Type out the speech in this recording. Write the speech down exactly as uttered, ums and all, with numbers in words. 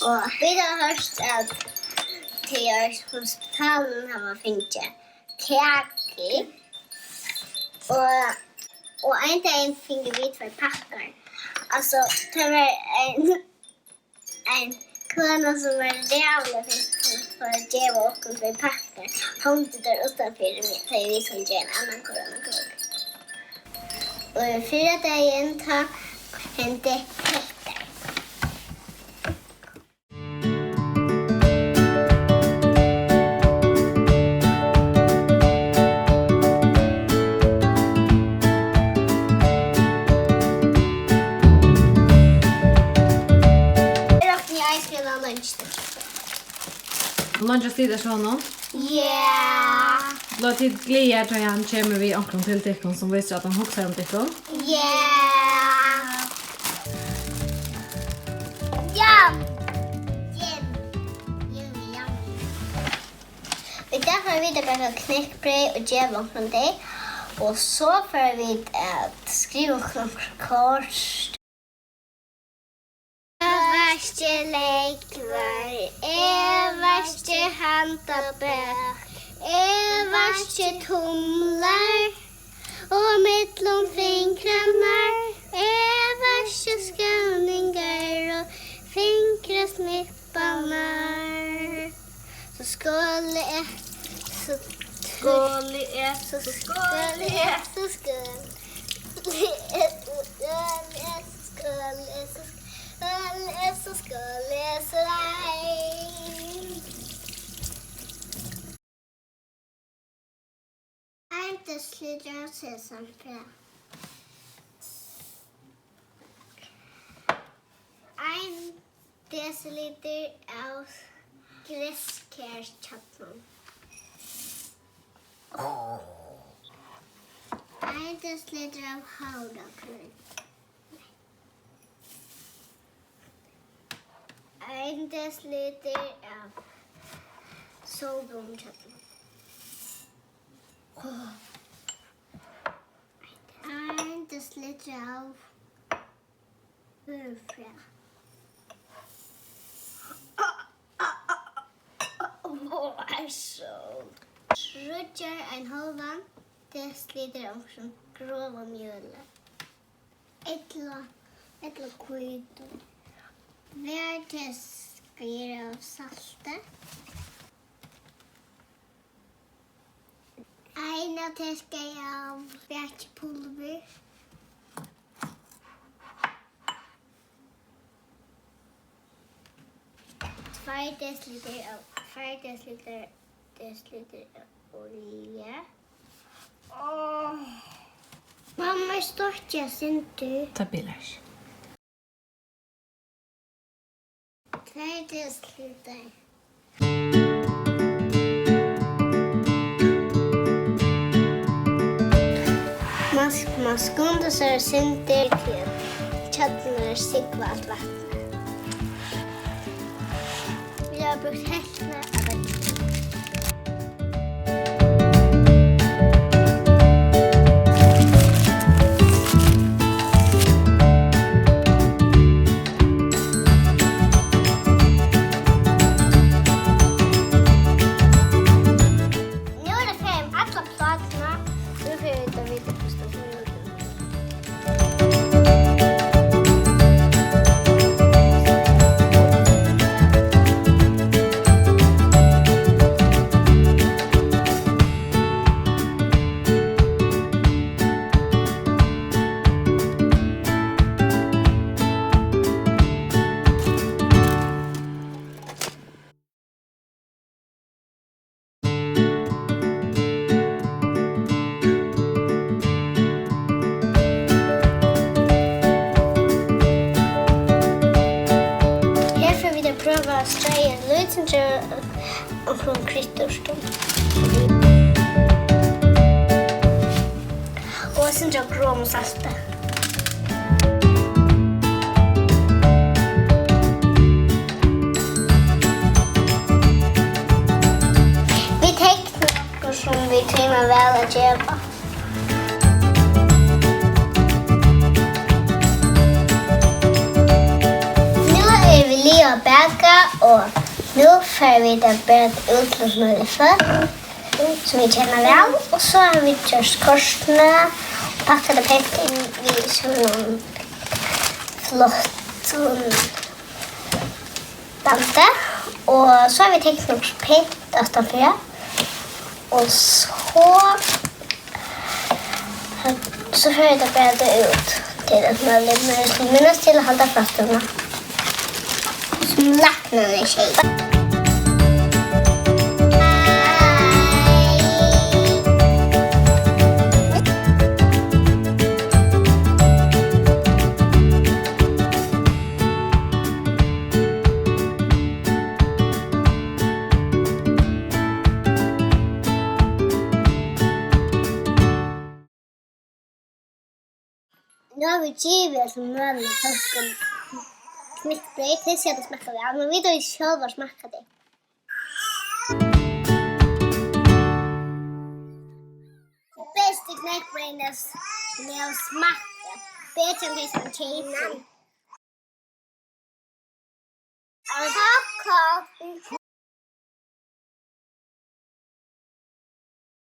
Og vit hava hoyrt, at tey á hospitalinum hava fingið kaku. Og, og ein dagin fingu vit tveir pakkar. Altso, tað var ein, ein kona, sum var ræðuliga fitt fyri at geva okkum tveir pakkar. Hongdi teir uttanfyri, men tað er vit, sum gera ein annan koronakrók. Og fyrradagin, tá hendi hetta. Eg rokni, eg skal leingjast. Leingjast tit eftir honum? Ja. Blíva tit glaðar, tá hann kemur við onkrum til tykkum, sum vísir, at hann hugsar um tykkum? Ja. Ja. Ja. Ja, ja. Í dag fara vit at baka knekkbreyð og geva onkrum tey, og so fara vit at skriva onkrum kort. Eg vaski lógvar, eg vaski handabak, eg vaski tumlar og millum fingrarnar, eg vaski skøvningar og fingrasnipparnar. So skoli eg, so skoli eg, so skoli eg, so skoli eg, so skoli eg, so skoli eg, so skoli eg, so skoli eg, so skoli eg, so skoli eg. Ein desilitur av sesamfræ. Ein desilitur av greytkjarnum. Ein desilitur av havragrýn. Ein desilitur av sólblómukjarnum. Ein desilitur av hørfræ. Tríggjar ein hálvan desilitur av onkrum grovum mjøli. Ella, ella hvítum. Tvær teskeiðir av salti. Eina teskeið av bakipulvur. Tveir desilitur av, tveir desilitur, desilitur av olju. Áh. Mamma, eg stoytti eitt sindur. Tað bilar ikki. Tvey desilitur. Man sk-, man skundar sær eitt sindur, tí kjarnurnar súgva alt vatnið. Vit hava brúkt helvtina av øllum. Nú er tað ferdigt við allar pláturnar. Nú fer vit at vita, hvussu tað fer út. Her fara vit at prøva at stroya eitt lítið sindur av onkrum kryddurtum. Og eitt sindur av grovum salti. Vit tekna okkurt, sum vit tíma væl at geva. Nú eru vit liðug at baka, Nú fara vit at bera tað út til smørlifur, sum vit kenna væl, og so hava vit gjørt kortini og pakkað tað pent inn við sovorðnum flottum bandi, og so hava vit teknað okkurt pent aftanfyri, og so So fer eg at bera tað út til at møla, men eg skal minnast til at halda fastuna. Sum læknarnir siga. Nú hava vit givið hesum møguligu fólkum knekkbreyð. Tey siga, at tað smakkar væl, men vit hava ikki sjálvar smakkað tey. Bestu knekkbreyðini, s-, sum eg havi smakkað. Betri enn tey, sum man keypa. Kókó.